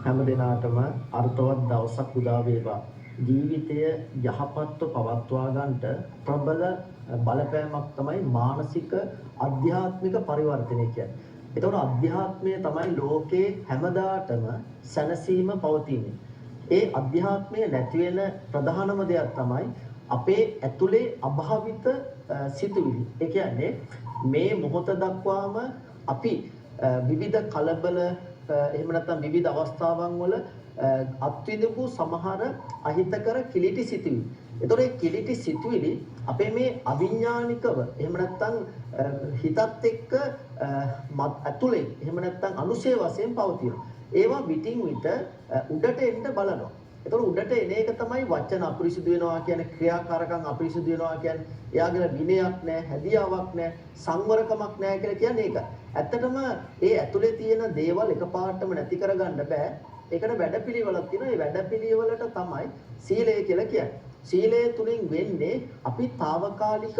හැම දිනාටම අර්ථවත් දවසක් උදා වේවා. ජීවිතය යහපත්ව පවත්වා ගන්නට ප්‍රබල බලපෑමක් තමයි මානසික ආධ්‍යාත්මික පරිවර්තනය කියන්නේ. එතකොට අධ්‍යාත්මය තමයි ලෝකේ හැමදාටම සැනසීම පවතින්නේ. ඒ අධ්‍යාත්මය නැති වෙන ප්‍රධානම දෙයක් තමයි අපේ ඇතුලේ අභාවිත සිතුවිලි. ඒ කියන්නේ මේ මොහොත දක්වාම අපි විවිධ කලබල, එහෙම නැත්නම් විවිධ අවස්ථාවන් වල අත්විඳපු සමහර අහිතකර කිලිටි සිතුවිලි. එතකොට මේ කිලිටි සිතුවිලි අපේ මේ අවිඥානිකව, එහෙම නැත්නම් හිතත් එක්ක ඇතුලේ, එහෙම නැත්නම් අනුශය වශයෙන් පවතිනවා. ඒවා විටින් විට උඩට එන්න බලනවා. එතකොට උඩට එන එක තමයි වචන අපිරිසිදු වෙනවා කියන්නේ, ක්‍රියාකාරකම් අපිරිසිදු වෙනවා කියන්නේ, එයාගේ විනයක් නැහැ, හැදියාවක් නැහැ, සංවරකමක් නැහැ කියලා කියන්නේ ඒක. ඇත්තටම ඒ ඇතුලේ තියෙන දේවල් එකපාරටම නැති කරගන්න බෑ. ඒකට වැඩපිළිවෙලක් තියෙනවා. ඒ වැඩපිළිවෙලට තමයි සීලය කියලා කියන්නේ. සීලය තුලින් වෙන්නේ අපි తాවකාලිකව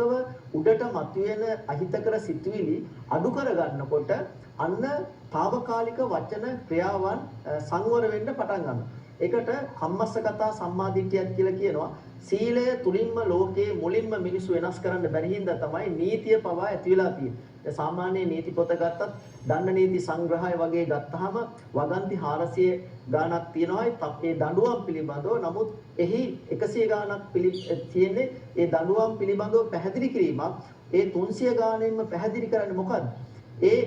උඩට මතුවෙන අහිතකර සිතුවිලි අඩු කරගන්නකොට අන්න తాවකාලික වචන ක්‍රියාවන් සංවර වෙන්න පටන් ගන්නවා. ඒකට කම්මස්සගතා සම්මාදිට්ඨියත් කියලා කියනවා. සීලය තුලින්ම ලෝකයේ මුලින්ම මිනිස්සු වෙනස් කරන්න බැරි හින්දා තමයි නීතිය පවා ඇති වෙලා තියෙන්නේ. දැන් සාමාන්‍ය නීති පොත ගත්තත් දණ්ඩ නීති සංග්‍රහය වගේ ගත්තාම වගන්ති 400 ගාණක් තියෙනවා ඒ දඬුවම් පිළිබඳව. නමුත් එහි 100 ගාණක් තියෙන්නේ ඒ දඬුවම් පිළිබඳව පැහැදිලි කිරීමක්. ඒ 300 ගාණෙන්ම පැහැදිලි කරන්නේ මොකද්ද? ඒ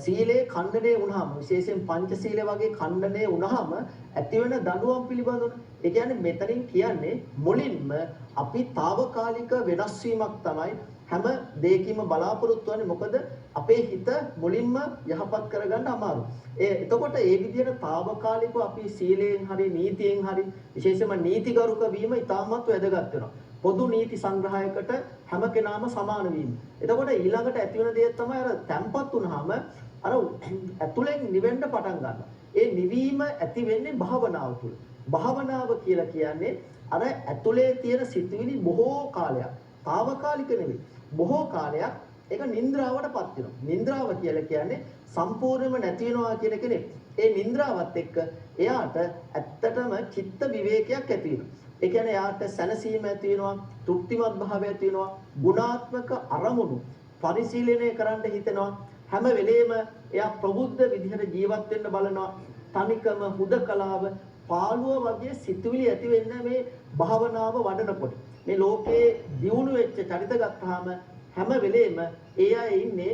සීලේ ඛණ්ඩනය වුණාම, විශේෂයෙන් පංචශීලය වගේ ඛණ්ඩනය වුණාම ඇති වෙන දඬුවම් පිළිබඳව. ඒ කියන්නේ මෙතනින් කියන්නේ මුලින්ම අපි తాවකාලික වෙනස් වීමක් තමයි හැම දෙයකින්ම බලාපොරොත්තු වෙන්නේ. මොකද අපේ හිත මුලින්ම යහපත් කරගන්න අමාරු. ඒ එතකොට ඒ විදිහට తాවකාලිකව අපි සීලයෙන් හරි නීතියෙන් හරි, විශේෂයෙන්ම නීතිගරුක වීම ඉතාමත් වැදගත් වෙනවා. පොදු නීති සංග්‍රහයකට හැම කෙනාම සමාන වීම. එතකොට ඊළඟට ඇති වෙන දේ තමයි අර තැම්පත් වුනහම අර ඇතුලෙන් නිවෙන්න පටන් ගන්නවා. ඒ නිවීම ඇති වෙන්නේ භාවනාව තුළ. භාවනාව කියලා කියන්නේ අර ඇතුලේ තියෙන සිතුවිලි බොහෝ කාලයක්, తాවකාලික නෙවෙයි, බොහෝ කාලයක් ඒක නින්ද්‍රාවටපත් වෙනවා. නින්ද්‍රාව කියලා කියන්නේ සම්පූර්ණයෙන්ම නැති වෙනවා කියන එක නෙවෙයි. ඒ නින්ද්‍රාවත් එක්ක එයාට ඇත්තටම චිත්ත විවේකයක් ඇති වෙනවා. ඒ කියන්නේ එයාට සැනසීම ඇති වෙනවා, තෘප්තිමත් භාවය ඇති වෙනවා, ගුණාත්මක අරමුණු පරිශීලනය කරන්න හිතෙනවා. හැම වෙලේම එයා ප්‍රබුද්ධ විදිහට ජීවත් වෙන්න බලනවා. තනිකම, හුදකලාව, පාළුව වගේ සිතුවිලි ඇති වෙන්නේ මේ භාවනාව වඩනකොට. මේ ලෝකේ දියුණු වෙච්ච චරිත ගත්තාම හැම වෙලේම ඒ අය ඉන්නේ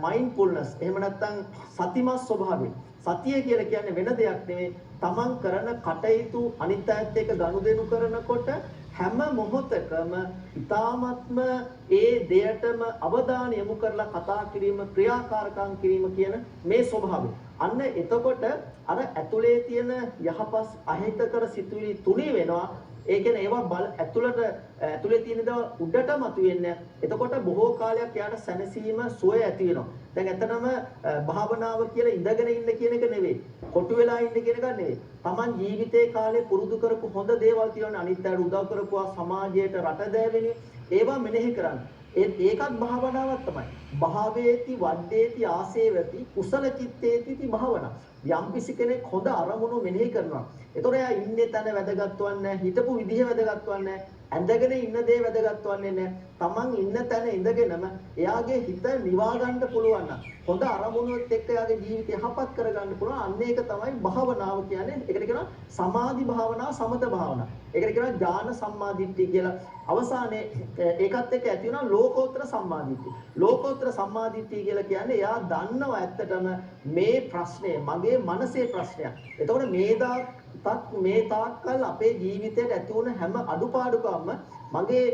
මයින්ඩ්ෆුල්නස්, එහෙම නැත්නම් සතිමත් ස්වභාවයෙන්. සතිය කියලා කියන්නේ වෙන දෙයක් නෙවෙයි. තමන් කරන කටයුතු අනිත් අයත් එක්ක ගනුදෙනු කරනකොට හැම මොහොතකම ඉතාමත්ම ඒ දෙයටම අවධානය යොමු කරලා කතා කිරීම, ක්‍රියාකාරකම් කිරීම කියන මේ ස්වභාවය. අන්න එතකොට අර ඇතුලේ තියෙන යහපස් අහිතකර සිතුවිලි තුනී වෙනවා. ඒ කියන්නේ ඒවා බල ඇතුළට ඇතුලේ තියෙන දේවල් උඩට මතුවෙන්නේ. එතකොට බොහෝ කාලයක් එයාට සැනසීම, සුවය ඇති වෙනවා. දැන් ඇත්තටම භාවනාව කියලා ඉඳගෙන ඉන්න කියන එක නෙවෙයි. කොටු වෙලා ඉන්න කියන එක නෙවෙයි. Taman ජීවිතේ කාලේ පුරුදු කරපු හොඳ දේවල් තියෙනවනේ, අනිත් අයට උදව් කරපුවා, සමාජයට රට දෑවෙන ඒවා මෙනෙහි කරන්න. ඒකත් භාවනාවක් තමයි. භාවේති වඩ්ඩේති ආසේවති කුසල චිත්තේති ති භාවනා. යම්කිසි කෙනෙක් හොඳ අරමුණු මෙනෙහි කරනවා. එතකොට එයා ඉන්නේ තැන වැදගත් වන්නේ නැහැ, හිටපු විදිහ වැදගත් වන්නේ නැහැ, ඇඳගෙන ඉන්න දේ වැදගත් වන්නේ නැහැ. Taman ඉන්න තැන ඉඳගෙනම එයාගේ හිත නිවා ගන්න පුළුවන් නම්, හොඳ අරමුණුත් එක්ක එයාගේ ජීවිතය යහපත් කරගන්න පුළුවන්. අන්න ඒක තමයි භාවනාව කියන්නේ. ඒකට කියනවා සමාධි භාවනා, සමත භාවනා. ඒකට කියනවා ඥාන සම්මාදිට්ඨිය කියලා. අවසානයේ ඒකත් එක්ක ඇති වෙනවා ලෝකෝත්තර සම්මාදිට්ඨිය. ලෝකෝත්තර සම්මාදිට්ඨිය කියලා කියන්නේ එයා දන්නවා ඇත්තටම මේ ප්‍රශ්නය මගේ මනසේ ප්‍රශ්නයක්. එතකොට මේ තාක්කල් අපේ ජීවිතයට ඇති වුණ හැම අඩුපාඩුකම්ම මගේ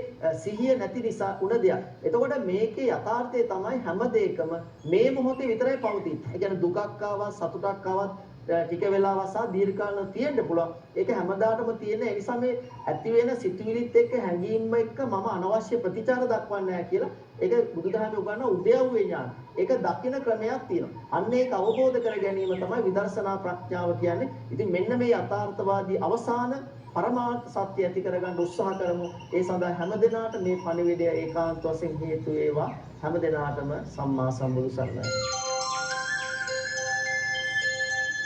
සිහිය නැති නිසා වුණ දෙයක්. එතකොට මේකේ යථාර්ථය තමයි හැම දෙයකම මේ මොහොතේ විතරයි පවතින්නේ. ඒ කියන්නේ දුකක් ආවත් සතුටක් ආවත් ටික වෙලාවක් සහ දීර්ඝකාලීනව තියෙන්න පුළුවන්. ඒක හැමදාටම තියෙන. ඒ නිසා මේ ඇති වෙන සිතුවිලිත් එක්ක හැඟීම් එක්ක මම අනවශ්‍ය ප්‍රතිචාර දක්වන්නේ නැහැ කියලා ඒක බුදුදහමේ උගන්වන උද්‍යව්‍ය ඥාන. ඒක දකින ක්‍රමයක් තියෙනවා. අන්න ඒක අවබෝධ කර ගැනීම තමයි විදර්ශනා ප්‍රඥාව කියන්නේ. ඉතින් මෙන්න මේ යථාර්ථවාදී අවසාන පරමාර්ථ සත්‍ය ඇති කරගන්න උත්සාහ කරමු. ඒ සඳහා හැම දිනාට මේ පණිවිඩය ඒකාන්ත වශයෙන් හේතු වේවා. හැම දිනාටම සම්මා සම්බුදු සරණයි.